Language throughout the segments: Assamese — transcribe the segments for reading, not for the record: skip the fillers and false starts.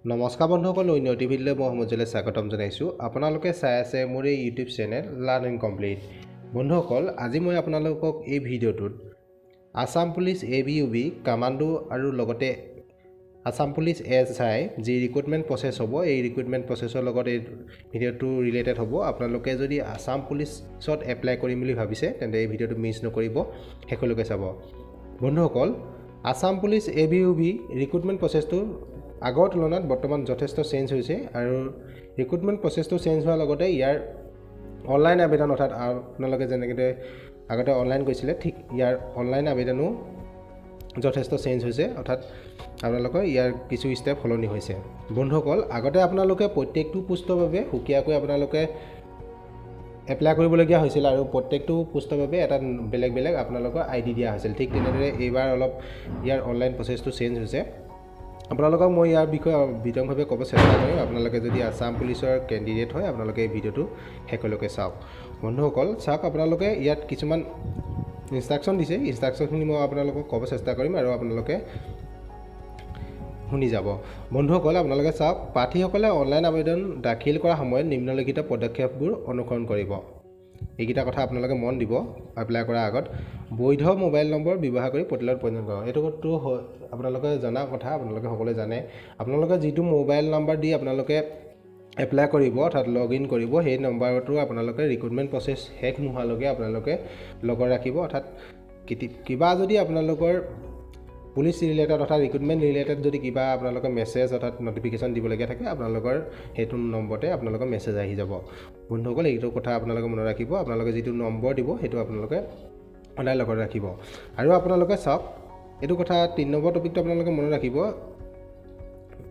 নমস্কাৰ বন্ধুসকল, অন্য এটি ভিডিঅ'লৈ মই সমুজ্জ্বলে স্বাগতম জনাইছোঁ। আপোনালোকে চাই আছে মোৰ এই ইউটিউব চেনেল লাৰ্ণ কমপ্লিট। বন্ধুসকল, আজি মই আপোনালোকক এই ভিডিঅ'টোত Assam police A B U B commando আৰু লগতে আছাম পুলিচ এছ I যি ৰিক্ৰুটমেণ্ট প্ৰচেছ হ'ব, এই ৰিক্ৰুটমেণ্ট প্ৰচেছৰ লগত এই ভিডিঅ'টো ৰিলেটেড হ'ব। আপোনালোকে যদি আছাম পুলিচত এপ্লাই কৰিম বুলি ভাবিছে, তেন্তে এই ভিডিঅ'টো মিছ নকৰিব, শেষলৈকে চাব। বন্ধুসকল, Assam police A B U B recruitment প্ৰচেছটো আগৰ তুলনাত বৰ্তমান যথেষ্ট চেঞ্জ হৈছে আৰু ৰিক্ৰুটমেণ্ট প্ৰচেছটো চেঞ্জ হোৱাৰ লগতে ইয়াৰ অনলাইন আবেদন, অৰ্থাৎ আপোনালোকে যেনেকৈ আগতে অনলাইন কৰিছিলে, ঠিক ইয়াৰ অনলাইন আবেদনো যথেষ্ট চেঞ্জ হৈছে, অৰ্থাৎ আপোনালোকৰ ইয়াৰ কিছু ষ্টেপ সলনি হৈছে। বন্ধুসকল, আগতে আপোনালোকে প্ৰত্যেকটো পোষ্টৰ বাবে সুকীয়াকৈ আপোনালোকে এপ্লাই কৰিবলগীয়া হৈছিল আৰু প্ৰত্যেকটো পোষ্টৰ বাবে এটা বেলেগ বেলেগ আপোনালোকৰ আই ডি দিয়া হৈছিল। ঠিক তেনেদৰে এইবাৰ অলপ ইয়াৰ অনলাইন প্ৰচেছটো চেঞ্জ হৈছে। আপোনালোকক মই ইয়াৰ বিষয়ে বিতংভাৱে ক'ব চেষ্টা কৰিম। আপোনালোকে যদি আছাম পুলিচৰ কেণ্ডিডেট হয়, আপোনালোকে এই ভিডিঅ'টো শেষলৈকে চাওক। বন্ধুসকল, চাওক, আপোনালোকে ইয়াত কিছুমান ইনষ্ট্ৰাকশ্যন দিছে। ইনষ্ট্ৰাকশ্যনখিনি মই আপোনালোকক ক'ব চেষ্টা কৰিম আৰু আপোনালোকে শুনি যাব। বন্ধুসকল, আপোনালোকে চাওক, প্ৰাৰ্থীসকলে অনলাইন আবেদন দাখিল কৰাৰ সময়ত নিম্নলিখিত পদক্ষেপবোৰ অনুসৰণ কৰিব। এইকেইটা কথা আপোনালোকে মন দিব। এপ্লাই কৰাৰ আগত বৈধ মোবাইল নম্বৰ ব্যৱহাৰ কৰি পৰ্টেলত পঞ্জীয়ন কৰক। এইটোতো আপোনালোকে জনা কথা, আপোনালোকে সকলোৱে জানে। আপোনালোকে যিটো মোবাইল নাম্বাৰ দি আপোনালোকে এপ্লাই কৰিব, অৰ্থাৎ লগ ইন কৰিব, সেই নম্বৰটো আপোনালোকে ৰিক্ৰুটমেণ্ট প্ৰচেছ শেষ নোহোৱালৈকে আপোনালোকে লগত ৰাখিব। অৰ্থাৎ কিবা যদি আপোনালোকৰ পুলিচ ৰিলেটেড অৰ্থাৎ ৰিক্ৰুটমেণ্ট ৰিলেটেড যদি কিবা আপোনালোকে মেছেজ অৰ্থাৎ নটিফিকেশ্যন দিবলগীয়া থাকে, আপোনালোকৰ সেইটো নম্বৰতে আপোনালোকৰ মেছেজ আহি যাব। বন্ধুসকল, এইটো কথা আপোনালোকে মনত ৰাখিব। আপোনালোকে যিটো নম্বৰ দিব, সেইটো আপোনালোকে সদায় লগত ৰাখিব। আৰু আপোনালোকে চাওক, এইটো কথা 3 নম্বৰ টপিকটো আপোনালোকে মনত ৰাখিব।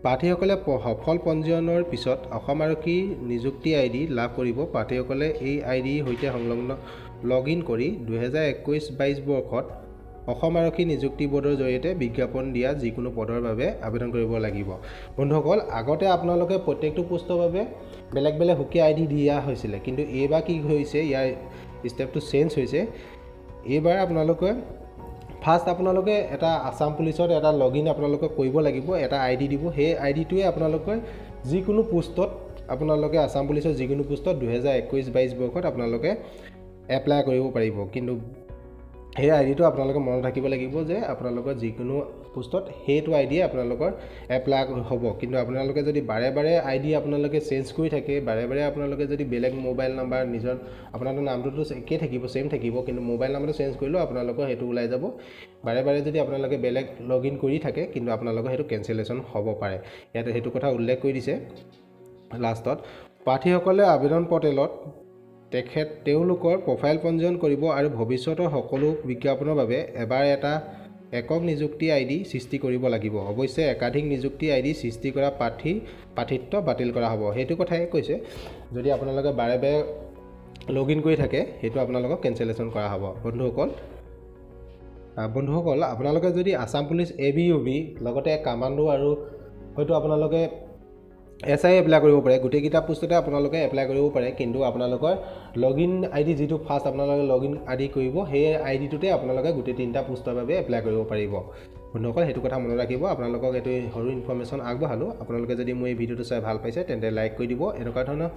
প্ৰাৰ্থীসকলে সফল পঞ্জীয়নৰ পিছত অসম আৰক্ষীৰ নিযুক্তি আই ডি লাভ কৰিব। প্ৰাৰ্থীসকলে এই আই ডিৰ সৈতে সংলগ্ন লগ ইন কৰি 2021-22 বৰ্ষত অসম আৰক্ষী নিযুক্তি ব'ৰ্ডৰ জৰিয়তে বিজ্ঞাপন দিয়া যিকোনো পদৰ বাবে আবেদন কৰিব লাগিব। বন্ধুসকল, আগতে আপোনালোকে প্ৰত্যেকটো পোষ্টৰ বাবে বেলেগ বেলেগ সুকীয়া আই ডি দিয়া হৈছিলে, কিন্তু এইবাৰ কি হৈছে, ইয়াৰ ষ্টেপটো চেঞ্জ হৈছে। এইবাৰ আপোনালোকে ফাৰ্ষ্ট আপোনালোকে এটা আছাম পুলিচত এটা লগ ইন আপোনালোকে কৰিব লাগিব, এটা আই ডি দিব। সেই আই ডিটোৱে আপোনালোকে যিকোনো পোষ্টত, আপোনালোকে আছাম পুলিচৰ যিকোনো পোষ্টত 2021-22 বৰ্ষত আপোনালোকে এপ্লাই কৰিব পাৰিব। কিন্তু সেই আই ডিটো আপোনালোকে মনত ৰাখিব লাগিব যে আপোনালোকৰ যিকোনো পোষ্টত সেইটো আই ডিয়ে আপোনালোকৰ এপ্লাই হ'ব। কিন্তু আপোনালোকে যদি বাৰে বাৰে আই ডি আপোনালোকে চেঞ্জ কৰি থাকে, বাৰে বাৰে আপোনালোকে যদি বেলেগ মোবাইল নাম্বাৰ, নিজৰ আপোনালোকৰ নামটোতো একেই থাকিব, ছেইম থাকিব, কিন্তু মোবাইল নাম্বাৰটো চেঞ্জ কৰিলেও আপোনালোকৰ সেইটো ওলাই যাব। বাৰে বাৰে যদি আপোনালোকে বেলেগ লগ ইন কৰি থাকে, কিন্তু আপোনালোকৰ সেইটো কেঞ্চেলেশ্যন হ'ব পাৰে। ইয়াতে সেইটো কথা উল্লেখ কৰি দিছে লাষ্টত। প্ৰাৰ্থীসকলে আবেদন পৰ্টেলত তেওঁলোকৰ প্ৰফাইল পঞ্জীয়ন কৰিব আৰু ভৱিষ্যতৰ সকলো বিজ্ঞাপনৰ বাবে এবাৰ এটা একক নিযুক্তি আই ডি সৃষ্টি কৰিব লাগিব। অৱশ্যে একাধিক নিযুক্তি আই ডি সৃষ্টি কৰা প্ৰাৰ্থীৰ প্ৰাৰ্থিত্ব বাতিল কৰা হ'ব। সেইটো কথাই কৈছে, যদি আপোনালোকে বাৰে বাৰে লগ ইন কৰি থাকে, সেইটো আপোনালোকক কেঞ্চেলেশ্যন কৰা হ'ব। বন্ধুসকল, আপোনালোকে যদি Assam police A B U B লগতে কামাণ্ডো আৰু হয়তো আপোনালোকে এছ I apply কৰিব পাৰে, গোটেইকেইটা পোষ্টতে আপোনালোকে এপ্লাই কৰিব পাৰে। কিন্তু আপোনালোকৰ লগ ইন আই ডি যিটো ফাৰ্ষ্ট আপোনালোকে লগ ইন আই ডি কৰিব, সেই আই ডিটোতে আপোনালোকে গোটেই তিনিটা পোষ্টৰ বাবে এপ্লাই কৰিব পাৰিব। বন্ধুসকল, সেইটো কথা মনত ৰাখিব। আপোনালোকক এইটো সৰু ইনফৰ্মেশ্যন আগবঢ়ালোঁ। আপোনালোকে যদি মোৰ এই ভিডিঅ'টো চাই ভাল পাইছে, তেন্তে লাইক কৰি দিব। এনেকুৱা ধৰণৰ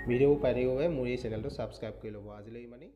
ভিডিঅ'বোৰ পাই থাকিব বাবে মোৰ এই চেনেলটো ছাবস্ক্ৰাইব কৰি ল'ব। আজিলৈ ইমানেই।